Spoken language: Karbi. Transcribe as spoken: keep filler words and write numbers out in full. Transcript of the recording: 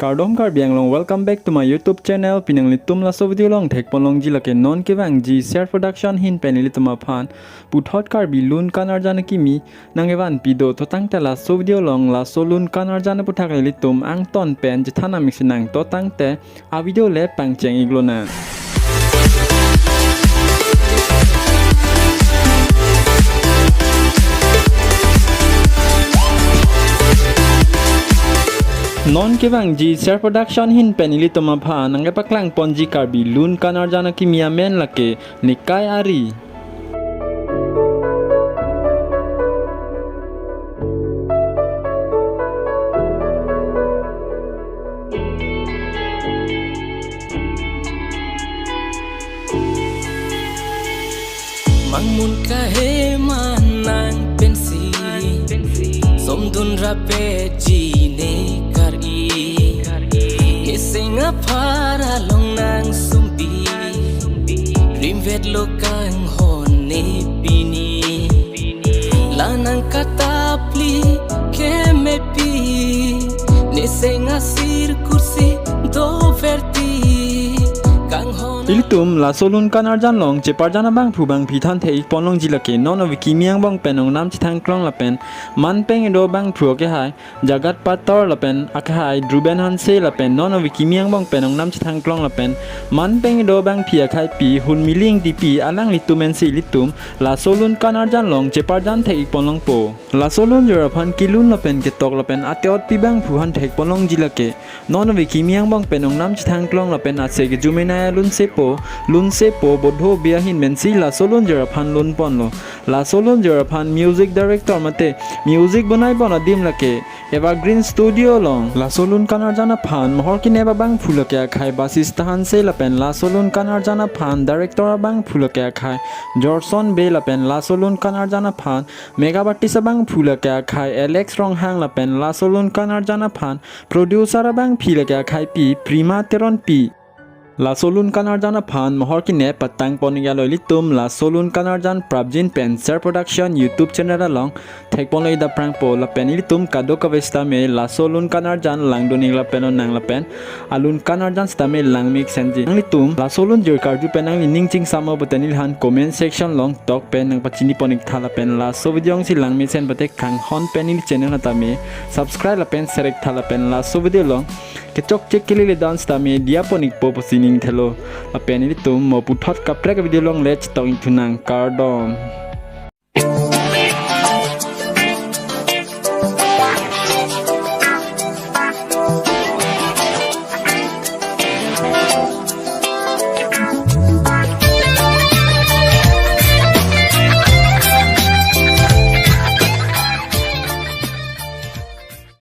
Kardom Karbi Anglong, welcome back to my YouTube channel. Pini nanglitum laso video along thekponlongji lake non kevangji Ser Production ahin pen ilitum aphan puthot Karbi lun kan arjan akimi nangkevanpi do. To tangte laso video along laso lun kan arjan aputhak ilitum angton pen chethan amik sinang. To tangte a video le pangcheng-ik lonang. Non kevangji Ser Production ahin pen ilitum aphan nangkepaklangponji Karbi lun kan arjan akimi amen lake Nekai Ari. Mangmun kahe manang pensi, somdun rapetji ne kar-i. Neseng aphar along nang sumbi, rimvet lo kanghon ne pini. Lanang katapli kemepi, neseng asir kursi doverti kanghon. Ilitum laso lun kan arjan along cheparjan abangphu bangphi than thek-ikponlongji lake non ove kimi angbong pen ongnam chethangklong lapen man peng kedo abangphu akehai Jagat Pator lapen akehai Druben Hanse lapen non ove kimi angbong pen ongnam chethangklong lapen man peng kedo abangphi akhaipi Hunmili Engtipi, alanglitum ensi ilitum laso lun kan arjan along cheparjan thek-ikponlongpo. Laso lunjor aphan kelun lapen ketok lapen ate-otpi bangphu than thekponlongji lake non ove kimi angbong pen ongnam chethangklong lapen ase kejumenei alun sepo, lun sepo Bodho Bey ahin pensi laso lunjor aphan lunponlo. Laso lunjor aphan music director mate music bonaipon adim lake Evergreen Studio along laso lun kan arjan aphan mohor kenep abangphu lake akhai Basista Hanse lapen laso lun kan arjan aphan director abangphu lake akhai Jorson Bey lapen laso lun kan arjan aphan makeup artist abangphu lake akhai Alex Ronghang lapen laso lun kan arjan aphan producer abangphi lake akhaipi Prima Teronpi. Laso lun kan arjan aphan mohor kenep patangpon-ik alo ilitum laso lun kan arjan prapjin pen Ser Production YouTube channel along thekponlo-ik aphrangpo. Lapen ilitum kadokave sitame laso lun kan arjan langdun-ik lapen onang lapen alun kan arjan sitame langme-ik senji. Nanglitum laso lunjor karju pen nangli ning chingsam-o pute neliphan comment section along tok pen nangpachinipon-ik tha lapen laso video jongsi langme sen pute kanghon pen neli channel tame subscribe lapen share-ik tha lapen laso video along kechokche kelele dance tame diya pon-ikpo pusi ning thelo. Lapen ilitum mo puthot kaprek video along le chetok-ik thunang, kardom.